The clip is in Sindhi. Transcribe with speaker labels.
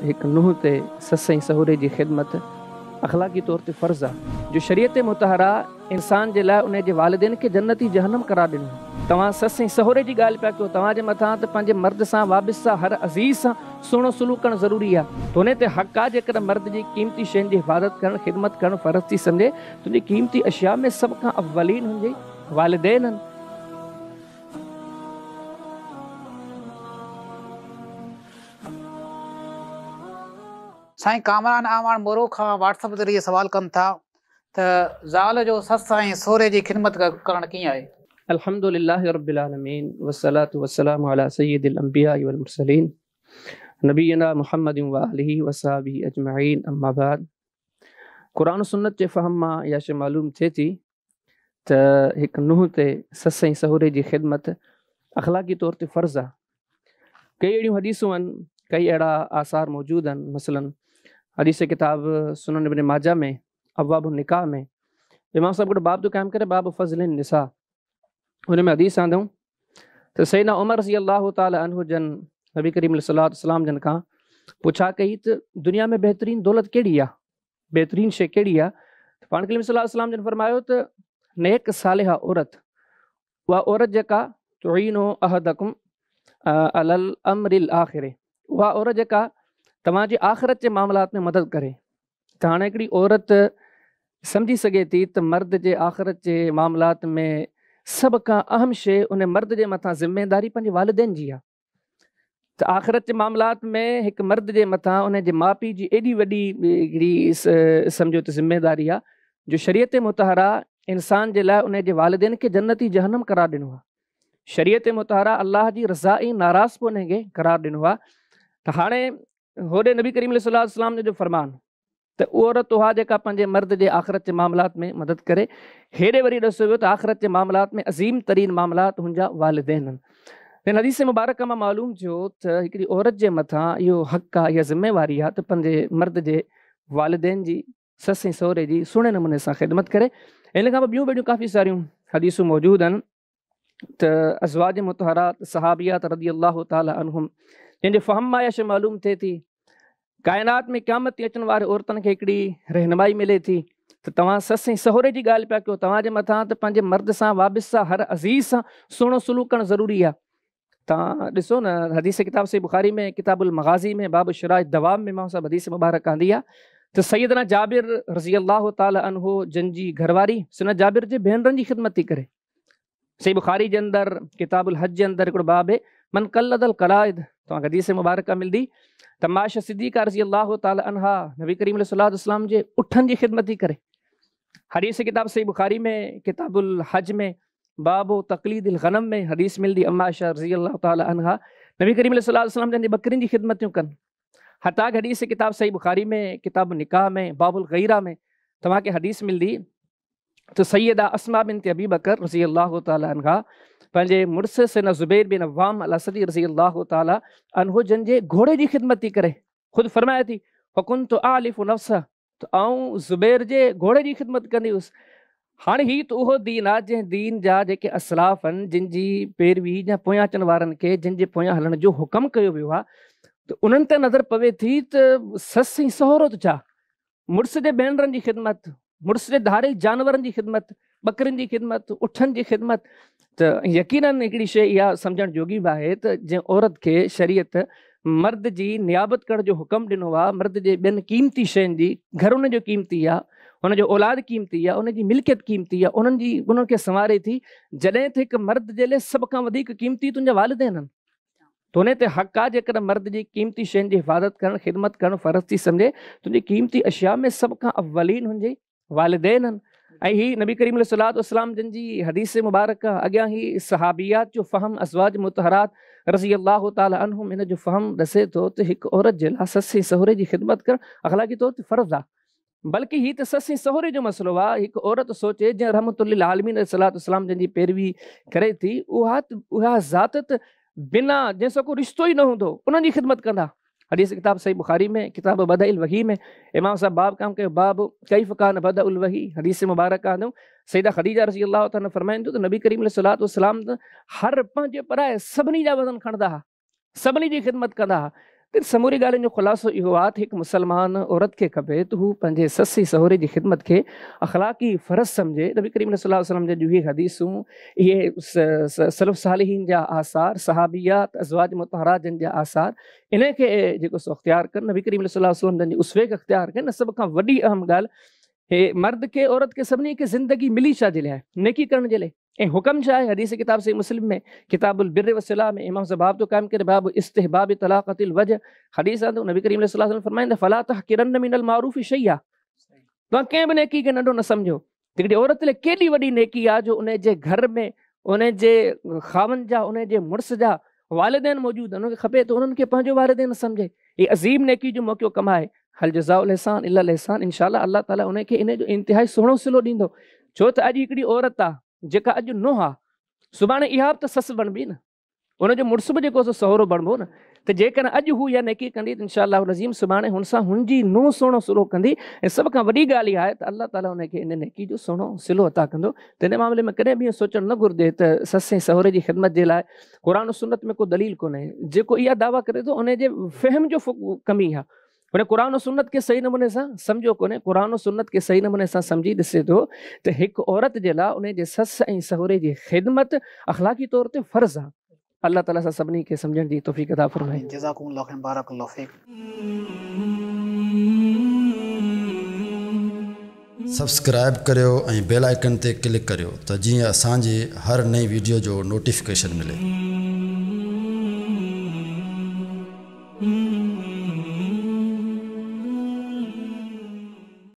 Speaker 1: هڪ نونهن تي سس ۽ سهري جي خدمت اخلاقي طور تي فرض آ جو شريعت مطهره انسان جي لاء ان جي والدين کي جنت ۽ جهنم قرار ڏنو آهي. توهان سس ۽ سهري جي ڳالهه پيا ڪيو، توهان جي مٿان ته پنهنجي مرد سان وابسته هر عزيز سان سهڻو سلوڪ ڪرڻ ضروري آ. ته ان تي حق آ جيڪڏهن مرد جي قيمتي شين جي حفاظت ڪرڻ خدمت ڪرڻ فرض ٿي سمجهي تنهنجي قيمتي اشياء ۾ سڀ کان اولين هن جي والدين آهن.
Speaker 2: سائين ڪامران اعواڻ مورو کان واٽس اپ ذريعي سوال ڪن ٿا ته زال جو سس ۽ سهري جي خدمت ڪرڻ ڪيئن آهي؟
Speaker 1: الحمد لله رب العالمين والصلوة والسلام علي سيد الانبياء والمرسلين نبينا محمد واله وصحبه اجمعين اما بعد قرآن و سنت جي فهم مان اها شيء معلوم ٿئي ٿي ته هڪ نونهن تي سس ۽ سهري جي خدمت اخلاقي طور تي فرض آهي. ڪئي اهڙيون حديثون آهن، ڪئي اهڙا آثار موجود آهن، مثلاً حديث ڪتاب سنن ابن ماجه ۾ ابواب النڪاح ۾ امام صاحب هڪڙو باب ٿو قائم ڪري باب فضل النساء، ان ۾ حديث آندائون ته سيدنا عمر رضي الله تعالٰي عنه جن نبي ڪريم عليه الصلوة والسلام جن کان پڇا ڪئي ته دنيا ۾ بهترين دولت ڪهڙي آهي، بهترين شيء ڪهڙي آهي؟ ته پاڻ ڪريم صلي الله عليه وسلم جن فرمايو ته نيڪ صالحه عورت، اها عورت جيڪا تعين احدکم علی الامر الاخر، اها عورت جيڪا توهان جي آخرت جي معاملات ۾ مدد ڪري. ته هاڻي هڪڙي عورت سمجهي سگهي ٿي ته مرد جي آخرت جي معاملات ۾ سڀ کان اهم شيء ان مرد جي مٿان ذميداري پنهنجي والدين جي آهي. ته آخرت جي معاملات ۾ هڪ مرد جي مٿان ان جي ماء پيء جي ايڏي وڏي هڪڙي سمجهو ته ذميداري آهي جو شريعت مطهره انسان جي لاء ان جي والدين کي جنت ۽ جهنم قرار ڏنو آهي. شريعت مطهره الله جي رضا ۽ ناراضپو انهن کي قرار ڏنو آهي. ته هاڻي هوڏي نبي ڪريم عليه الصلوة والسلام جو فرمان ته عورت اها جيڪا پنهنجي مرد جي آخرت جي معاملات ۾ مدد ڪري. هيڏي وري ڏسيو ويو ته آخرت جي معاملات ۾ عظيم ترين معاملات هن جا والدين آهن. هن حديث مبارڪه مان معلوم ٿيو ته هڪڙي عورت جي مٿان اهو حق آهي، اها ذميواري آهي ته پنهنجي مرد جي والدين جي، سس ۽ سهري جي سهڻي نموني سان خدمت ڪري. ان کان پوء ٻيون ٻيون ڪافي ساريون حديثون موجود آهن ته ازواج مطهرات صحابيات رضي الله تعالٰي عنهم جن جي فهم مان اها شيء معلوم ٿئي ٿي ڪائنات ۾ قيامت تائين اچڻ واري عورتن کي هڪڙي رهنمائي ملي ٿي ته توهان سس ۽ سهري جي ڳالهه پيا ڪيو، توهان جي مٿان ته پنهنجي مرد سان وابسته هر عزيز سان سهڻو سلوڪ ڪرڻ ضروري آهي. توهان ڏسو نه حديث ڪتاب صحيح بخاري ۾ ڪتاب المغازي ۾ باب شراء الدواب ۾ امام صاحب حديث مبارڪ آندي آهي ته سيدنا جابر رضي الله تعالٰي عنه جن جي گهرواري سيدنا جابر جي ڀينرن جي خدمت ٿي ڪري. صحيح بخاري جي اندر ڪتاب الحج جي اندر هڪڙو باب آهي من قلد القلائد، توهان کي حديث مبارڪه ملندي ته عائشه صديقه رضي الله تعالٰي عنها نبي ڪريم عليه الصلوة والسلام جي اٺن جي خدمت ٿي ڪري. حديث ڪتاب صحيح بخاري ۾ ڪتاب الحج ۾ باب تقليد الغنم ۾ حديث ملندي اما عائشه رضي الله تعالٰي عنها نبي ڪريم عليه الصلوة والسلام جن جي ٻڪرين جي خدمت ٿيون ڪن. حتيٰ ڪه حديث ڪتاب صحيح بخاري ۾ ڪتاب النڪاح ۾ باب الغيره ۾ توهان کي حديث ملندي ته سيده اسماء بنت ابي بڪر رضي الله تعالٰي عنها پنهنجي مڙس سيدنا زبير بن عوام الاسدي رضي الله تعالٰي عنه جن جي گهوڙي جي خدمت ٿي ڪري. خود فرمائي ٿي فڪنت اعلف نفسه، ته آئون زبير جي گهوڙي جي خدمت ڪندي هيس. هاڻي هي ته اهو دين آهي جنهن دين جا جيڪي اسلاف آهن جن جي پيروي يا پويان اچڻ وارن کي جن جي پويان هلڻ جو حڪم ڪيو ويو آهي ته انهن تي نظر پوي ٿي ته سس ۽ سهرو ته ڇا مڙس جي ڀينرن جي خدمت، مڙس جي ڌاريل جانورن جي خدمت، ٻڪرين جي خدمت، اٺن جي خدمت ته يقيناً هڪڙي شيء اها سمجهڻ جوڳي به آهي ته جنهن عورت کي شريعت مرد جي نيابت ڪرڻ جو حڪم ڏنو آهي، مرد جي ٻين قيمتي شين جي، گهر ان جو قيمتي آهي، ان جو اولاد قيمتي آهي، ان جي ملڪيت قيمتي آهي، انهن جي انهن کي سنواري ٿي، جڏهن ته هڪ مرد جي لاء سڀ کان وڌيڪ قيمتي تنهنجا والدين آهن. ته ان تي حق آ جيڪڏهن مرد جي قيمتي شين جي حفاظت ڪرڻ خدمت ڪرڻ فرض ٿي سمجهي تنهنجي قيمتي اشياء ۾ سڀ کان اولين هن جي والدين آهن. ۽ هي نبي ڪريم عليه الصلوة والسلام جن جي حديث مبارڪه اڳيان هي صحابيات جو فهم ازواج مطهرات رضي الله تعالٰي عنهم ان جو فهم ڏسي ٿو ته هڪ عورت جي لاء سس ۽ سهري جي خدمت ڪرڻ اخلاقي طور تي فرض آ. بلڪه هي ته سس ۽ سهري جو مسئلو آ، هڪ عورت سوچي جنهن رحمت للعالمين عليه الصلوة والسلام جن جي پيروي ڪري ٿي اها ته اها ذات ته بنا جنهن سان ڪو رشتو ئي نه هوندو انهن جي خدمت ڪندا. حديث ڪتاب صحيح بخاري ۾ ڪتاب بدء الوحي ۾ امام صاحب باب قائم ڪيو باب ڪيف ڪان بدء الوحي حديث مبارڪ آندو سيده خديجه رضي الله تعالٰي عنها فرمائن ٿيون ته نبي ڪريم عليه الصلوة والسلام ته هر پنهنجي پرائي سڀني جا وزن کڻندا ها. سڀني جي خدمت ڪندا ها. ته سموري ڳالهين جو خلاصو اهو آهي ته هڪ مسلمان عورت کي کپي ته هو پنهنجي سس ۽ سهري جي خدمت کي اخلاقي فرض سمجهي. نبي ڪريم صلي الله عليه وسلم جون اهي حديثون، اهي سلف صالحين جا آثار، صحابيات، ازواج مطهرات جن جا آثار، انهن کي جيڪو سو اختيار ڪن، نبي ڪريم صلي الله عليه وسلم جن جي اسوي کي اختيار ڪن. سڀ کان وڏي اهم ڳالهه هي مرد کي عورت کي سڀني کي زندگي ملي ڇا جي لاء آهي؟ نيڪي ڪرڻ جي لاء. ۽ حڪم ڇا آهي؟ حديث ڪتاب صحيح مسلم ۾ ڪتاب البر والصله ۾ امام صاحب باب ٿو قائم ڪري باب استحباب طلاقة الوجه حديث آهي ته نبي ڪريم صلي الله عليه وسلم فرمائن ٿا فلا تحقرن من المعروف شيئا توهان ڪنهن به نيڪي کي ننڍو نه سمجهو. هڪڙي عورت لاء ڪيڏي وڏي نيڪي آهي جو ان جي گهر ۾ ان جي خاوند جا ان جي مڙس جا والدين موجود آهن، ان کي کپي ته انهن کي پنهنجو والدين سمجهي. هي عظيم نيڪي جو موقعو ڪمائي. هل جزاء الاحسان الا الاحسان، انشاء الله الله تعالي ان کي ان جو انتهائي سهڻو صلو ڏيندو. ڇو ته اڄ هڪڙي عورت آ جيڪا اڄ نونهن آ، سڀاڻي اها به ته سس بڻبي نه، ان جو مڙس به جيڪو سو سهرو بڻبو نه، ته جيڪڏهن اڄ هو اها نيڪي ڪندي ته انشاء الله العظيم سڀاڻي هن سان هن جي نونهن سهڻو صلو ڪندي. ۽ سڀ کان وڏي ڳالهه اها آهي ته الله تعالي ان کي ان نيڪي جو سهڻو صلو عطا ڪندو. ته ان معاملي ۾ ڪڏهن به ائين سوچڻ نه گهرجي ته سس ۽ سهري جي خدمت جي لاء قرآن و سنت ۾ ڪو دليل ڪونهي. جيڪو اها دعويٰ ڪري ٿو ان جي فهم جو ڪمي آهي، هن قرآن و سنت کي صحيح نموني سان سمجهيو ڪونهي. قرآن و سنت کي صحيح نموني سان سمجهي ڏسي ٿو ته هڪ عورت جي لاء ان جي سس ۽ سهري جي خدمت اخلاقي طور تي فرض آهي. الله تعالي اسان سڀني کي سمجهڻ جي توفيق عطا فرمائي.
Speaker 2: جزاڪم الله خيرا بارڪ الله فيڪ.
Speaker 3: سبسڪرائيب ڪريو ۽ بيل آئيڪن تي ڪلڪ ڪريو ته جيئن اسان جي هر نئين ويڊيو جو نوٽيفڪيشن ملي.